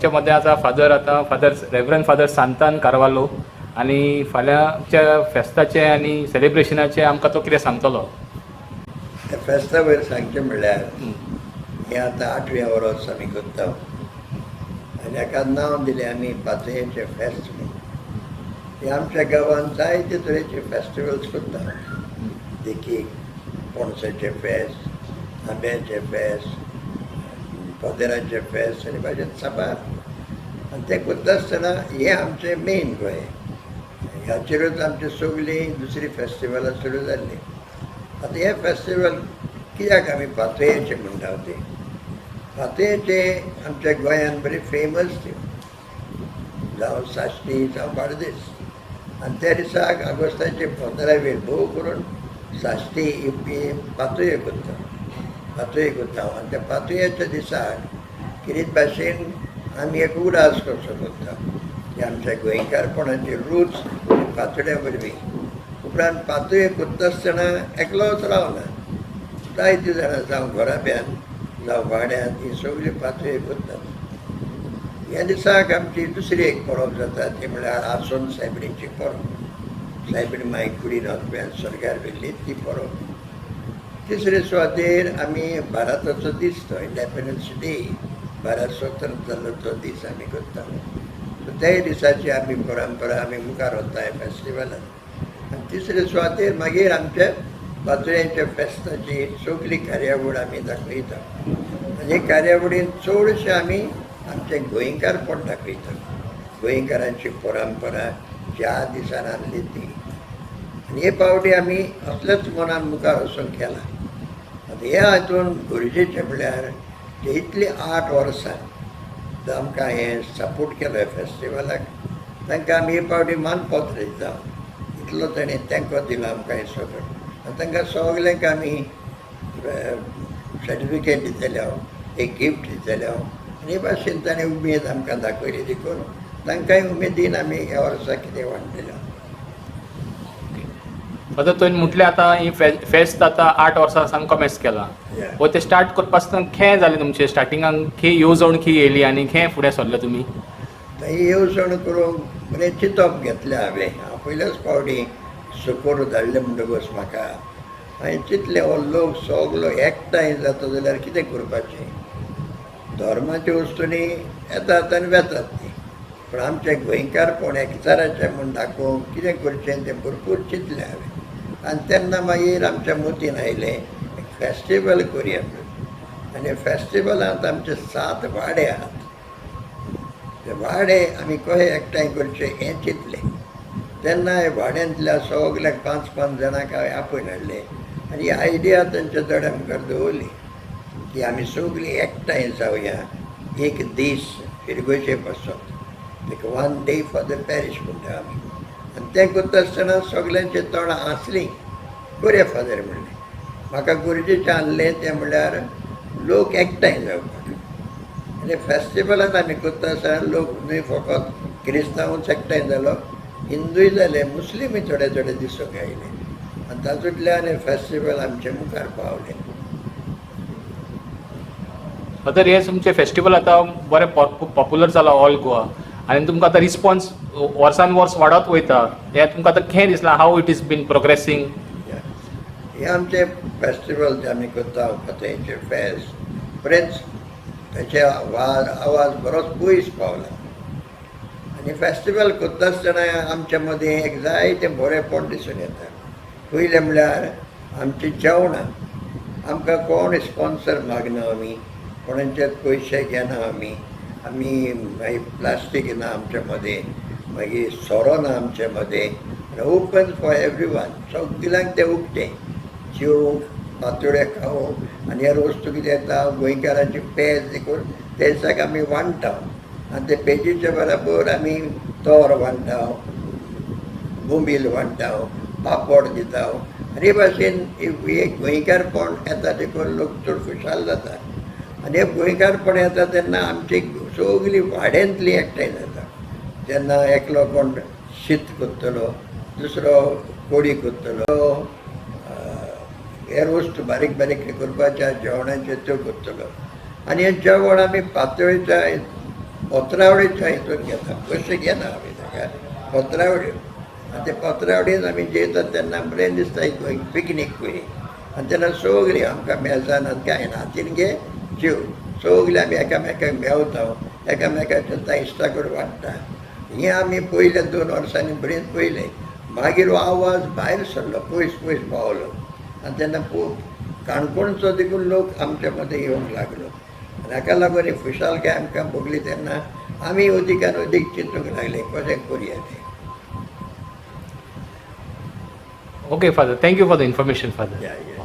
आमच्या मदें आसा फादर आतां father Reverend father Santan Carvalho आनी फाल्यांच्या फेस्ताचें आनी सेलिब्रेशनाचें आमकां तो कितें सांगतलो. त्या फेस्ता वयर सांगचें म्हणल्यार हें आतां आठव्या वर्स आमी करता आनी हाका नांव दिलें आमी पातयेचें फेस्त म्हणून. हें आमच्या गांवांत जायते तरेचे फेस्टिवल्स करता, देखीक पणसाचें फेस्त, आंब्याचें फेस्त, पदेराचें फेस्त आनी भाशेन साबार. आनी तें करता आसतना हें आमचें मेन गोंय, हाचेरूच आमची सगळीं दुसरीं फेस्टिवलां सुरू जाल्लीं. आतां हें फेस्टिवल कित्याक आमी पातयेचें म्हणटा तें, पातयेचें आमच्या गोंयांत बरी फेमस ती, जावं साश्टी जावं बार्देस. आनी त्या दिसाक आगोस्ताचे 15वेर भोव करून साश्टी ही पातये करता, पातये करता. आनी त्या पातयेच्या दिसाक कितें भाशेन आमी एक उगडास कसो करता की आमच्या गोंयकारपणाची रूच पातोड्या वरवीं. उपरांत पातये करता आसतना एकलोच रावना, जायतीं जाणां जावं घराब्यान जावं वाड्यान ही सगळीं पातये करतात. ह्या दिसाक आमची दुसरी एक परब जाता, ती म्हणल्यार आसोन सायबिणीची परब. सायबीण माय कुडीन वचप्यान स्वर्गार व्हेल्ली ती परब. तिसरे सुवातेर आमी भारताचो दीस, तो इंडिपेंडन्स डे, भारत स्वतंत्र जाल्लो तो दीस आमी करता. सो त्याय दिसाची आमी परंपरा आमी मुखार वता ह्या फेस्टिवलान. आनी तिसरे सुवातेर मागीर आमच्या पातोळ्यांच्या फेस्ताची सगळी कार्यावळ आमी दाखयता. आनी हे कार्यावळीन चडशें आमी आमचें गोंयकारपण दाखयता, गोंयकारांची परंपरा ज्या दिसान आहली ती. आनी हे फावटी आमी असलेच मनान मुखार वचून केलां. आतां ह्या हातून गरजेचें म्हणल्यार जे इतलीं 8 वर्सां आमकां हें सपोर्ट केलो ह्या फेस्टिवलाक, तांकां आमी हे फावटी मानपत्र दिता. इतलो ताणें तेंको दिलो आमकां हें सगळें. आनी तांकां सगल्यांक आमी सर्टिफिकेट दितले हांव, एक गिफ्ट दितले हांव. आनी हे भाशेन ताणें उमेद आमकां दाखयली देखून तांकांय उमेदीन आमी ह्या वर्सा कितें वाडटले. फादर, तुवें म्हटलें आतां ही फेस्त आतां 8 वर्सां सावन कॉमेस केलां. हो तें स्टार्ट करपा आसतना खें जालें तुमचें स्टार्टिंगाक, खें येवजण खी येयली आनी खें फुडें सरले तुमी? ही येवजण करूंक बरें चिंतप घेतलें हांवें. हांव पयल्याच फावटी सुकोर धाडलें म्हणटकच म्हाका हांवें चिंतलें, हो लोक सगलो एकठांय जाता जाल्यार कितें करपाचें. धर्माच्या वस्तूंनी येतात आनी वेतात ती, पूण आमचें गोंयकारपण एकचाराचें म्हूण दाखोवंक कितें करचें तें भरपूर चिंतलें हांवें. आनी तेन्ना मागीर आमच्या मतीन आयलें एक फेस्टिवल करुया म्हणून. आनी फेस्टिवलांत आमचे 7 वाडे आहात, ते वाडे आमी कशे एकठांय करचे हें चिंतलें. तेन्ना वाड्यांतल्या सगल्याक 5-5 जाणांक हांवें आपोवन हाडले आनी ही आयडिया तांच्या दोळ्या मुखार दवरली की आमी सगळीं एकठांय जावया एक दीस फिरगोजे पासत, एक 1 डे फॉर the parish म्हणटा आमी. आनी तें करता आसतना सगल्यांची तोंडां हांसलीं, बरें फादर म्हणलें. म्हाका गरजेचें आहलें तें म्हणल्यार लोक एकठांय जावपाक. आनी फेस्टिवलांत आमी करता आसतना लोक न्हय फकत क्रिस्तांवूच एकठांय जालो, हिंदूय जाले, मुस्लिमूय थोडे थोडे दिसूंक आयले. आनी तातूंतल्यान हें फेस्टिवल आमचे मुखार पावलें. फादर, हें तुमचें फेस्टिवल आतां बरें पॉप्युलर जालां ऑल गोवा आनी तुमकां आतां रिस्पॉन्स वर्सान वर्स वाडत वयता, हें तुमकां आतां खें दिसलां, how it is been progressing? हें आमचें फेस्टिवल जें आमी करता पातयेचें फेस्त, बरेंच ताचे आवाज बरोच पयस पावला. आनी फेस्टिवल करता आसतना आमच्या मदीं एक जायतें बरेंपण दिसून येता. पयलें म्हणल्यार आमचीं जेवणां, आमकां कोण स्पॉन्सर मागना, आमी कोणाचे पयशे घेना, आमी आमी मागीर प्लास्टीक ना आमच्या मदें, मागीर सोरो ना आमच्या मदें, ओपन फॉर एवरी वन, सगल्यांक तें उक्तें जेवंक, पातोळ्यो खावंक. आनी हेर वस्तू कितें येता गोंयकारांची पेज देखून ते दिसाक आमी वांट्टा आनी ते पेजीच्या बराबर आमी तोर वांट्टा, बोंबील वांट्टा, पापड दिता. आनी हे भाशेन एक गोंयकारपण येता देखून लोक चड खुशाल जाता. आनी हे गोंयकारपण येता तेन्ना आमची सगळीं वाड्यांतलीं एकठांय जाता. जेन्ना एकलो कोण शीत करतलो, दुसरो कोडी करतलो, हेर वस्तू बारीक बारीक करपाच्या जेवणाच्यो त्यो करतलो. आनी हें जेवण आमी पातोळेच्या पत्रावळीच्या हितून घेता, पयशे घेना आमी ताका, पत्रावळ्यो. आनी ते पत्रावळीन आमी जेयतात तेन्ना बरें दिसता, एक पिकनीक कशी. आनी तेन्ना सगळीं आमकां मेजानात कांय ना, हातीन घे जेव, सगळीं आमी एकामेकांक मेवता, एकामेकाच्या इश्टा कडेन वाडटा. हें आमी पयल्या 2 वर्सांनी बरें पयलें. मागीर हो आवाज भायर सरलो, पयस पयस पावलो. आनी तेन्ना काणकोणचो देखून लोक आमच्या मदें येवंक लागलो. आनी हाका लागून ही खुशालकाय आमकां भोगली. तेन्ना आमी अदिकान अदीक चिंतूंक लागले कशें करुया तें. Okay father, thank you for the information father. या या.